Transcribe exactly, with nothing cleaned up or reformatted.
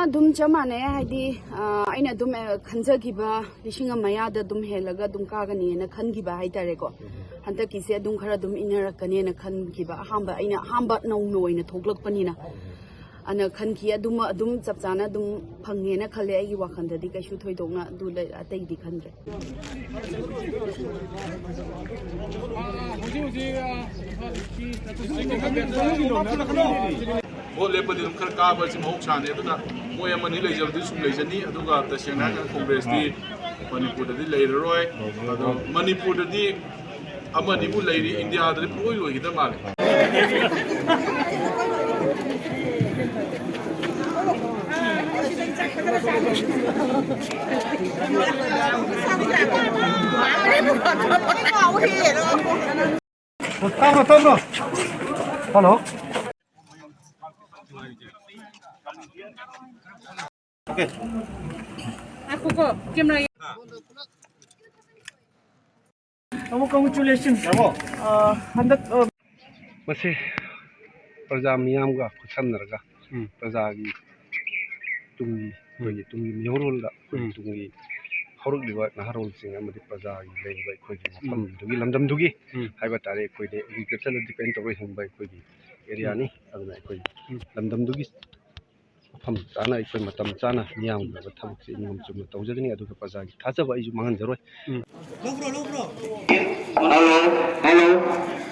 ꯑꯗꯨꯝ ꯆꯞ ꯃꯥꯟꯅꯩ, ꯍꯥꯏꯗꯤ, ꯑ, ꯑꯩꯅ ꯑꯗꯨꯝ, ꯑ, ꯈꯟꯖꯈꯤꯕ ꯂꯤꯁꯤꯡ ꯑꯃ ꯃꯌꯥꯗ ꯑꯗꯨꯝ ꯍꯦꯜꯂꯒ ꯑꯗꯨꯝ ꯀꯥꯒꯅꯤꯅ ꯈꯟꯈꯤꯕ ꯍꯥꯏꯇꯥꯔꯦꯀꯣ꯫ ꯍꯟꯗꯛꯀꯤꯁꯦ ꯑꯗꯨꯝ ꯈꯔ ꯑꯗꯨꯝ ꯏꯟꯅꯔꯛꯀꯅꯦꯅ ꯈꯟꯈꯤꯕ, ꯑꯍꯥꯟꯕ, ꯑꯩꯅ ꯑꯍꯥꯟꯕ ꯅꯧꯅ ꯑꯣꯏꯅ ꯊꯣꯛꯂꯛꯄꯅꯤꯅ꯫ ꯑꯅ ꯈꯟꯈꯤ, ꯑꯗꯨꯃ ꯑꯗꯨꯝ ꯆꯞ ꯆꯥꯅ ꯑꯗꯨꯝ ꯐꯪꯉꯦꯅ ꯈꯜꯂꯦ꯫ ꯑꯩꯒꯤ ꯋꯥꯈꯜꯗꯗꯤ ꯀꯩꯁꯨ ꯊꯣꯏꯗꯣꯛꯅ ꯑꯗꯨ ꯂꯩ, ꯑꯇꯩꯗꯤ ꯈꯟꯗ꯭ꯔꯦ꯫ ꯍꯧꯖꯤꯛ ꯍꯧꯖꯤꯛ, ꯑ, ꯚꯣꯠ ꯂꯦꯞꯄꯗꯤ ꯑꯗꯨꯝ ꯈꯔ ꯀꯥꯕ ꯑꯁꯤ ꯃꯍꯧꯁꯥꯅꯤ꯫ ꯑꯗꯨꯅ ꯃꯣꯏ ꯑꯃꯅꯤ ꯂꯩꯖꯕꯗꯤ ꯁꯨꯝ ꯂꯩꯖꯅꯤ꯫ ꯑꯗꯨꯒ ꯇꯁꯦꯡꯅ ꯍꯥꯏꯔꯀꯥꯟꯗ ꯀꯣꯡꯒ꯭ꯔꯦꯁꯇꯤ ꯃꯅꯤꯄꯨꯔꯗꯗꯤ ꯂꯩꯔꯔꯣꯏ꯫ ꯑꯗꯣ ꯃꯅꯤꯄꯨꯔꯗꯗꯤ ꯑꯃꯅꯤꯕꯨ ꯂꯩꯔꯤ, ꯏꯟꯗꯤꯌꯥꯗꯗꯤ ꯄꯨꯡꯂꯣꯏ ꯂꯣꯏꯈꯤꯗ ꯃꯥꯜꯂꯦ꯫ ꯇꯥꯕ꯭ꯔꯣ, ꯇꯥꯕ꯭ꯔꯣ? ꯍꯜꯂꯣ꯫ ꯑꯣꯀꯦ꯫ ꯉꯥꯏꯈꯣꯀꯣ, ꯀꯦꯃꯦꯔꯥ ꯌꯦꯡ-, ꯑꯃꯨꯛ, congratulations꯫ ꯑ, ꯍꯟꯗꯛ, ꯑ, ꯃꯁꯤ ꯄ꯭ꯔꯖꯥ ꯃꯤꯌꯥꯝꯒ ꯈꯨꯠꯁꯝꯅꯔꯒ ꯎꯝ꯫ ꯄ꯭ꯔꯖꯥꯒꯤ ꯇꯨꯡꯒꯤ, ꯑꯩꯈꯣꯏꯒꯤ ꯇꯨꯡꯒꯤ ꯃꯤꯍꯧꯔꯣꯜꯗ, ꯑꯩꯈꯣꯏꯒꯤ ꯎꯝ꯫ ꯇꯨꯡꯒꯤ ꯍꯧꯔꯛꯂꯤꯕ ꯅꯍꯥꯔꯣꯜꯁꯤꯡ ꯑꯃꯗꯤ ꯄ꯭ꯔꯖꯥꯒꯤ ꯂꯩꯔꯤꯕ ꯑꯩꯈꯣꯏꯒꯤ ꯎꯝ꯫ ꯃꯐꯝꯗꯨꯒꯤ ꯂꯝꯗꯝꯗꯨꯒꯤ ꯎꯝ꯫ ꯍꯥꯏꯕ ꯇꯥꯔꯦ, ꯑꯩꯈꯣꯏꯗꯤ agricultureꯗ depend ꯇꯧꯔ ꯍꯤꯡꯕ ꯑꯩꯈꯣꯏꯒꯤ areaꯅꯤ꯫ ꯎꯝ꯫ ꯑꯗꯨꯅ ꯑꯩꯈꯣꯏ ꯎꯝ꯫ ꯂꯝꯗꯝꯗꯨꯒꯤ ꯃꯐꯝ ꯆꯥꯅ, ꯑꯩꯈꯣꯏ ꯃꯇꯝ ꯆꯥꯅ ꯃꯤꯌꯥꯝꯒꯤ ꯑꯣꯏꯕ ꯊꯕꯛꯁꯦ ꯅꯤꯌꯣꯝ ꯆꯨꯝꯅ ꯇꯧꯖꯒꯅꯤ, ꯑꯗꯨꯒ ꯄ꯭ꯔꯖꯥꯒꯤ ꯊꯥꯖꯕ ꯑꯩꯁꯨ ꯃꯥꯡꯍꯟꯖꯔꯣꯏ꯫ ꯎꯝ꯫ Hello, hello.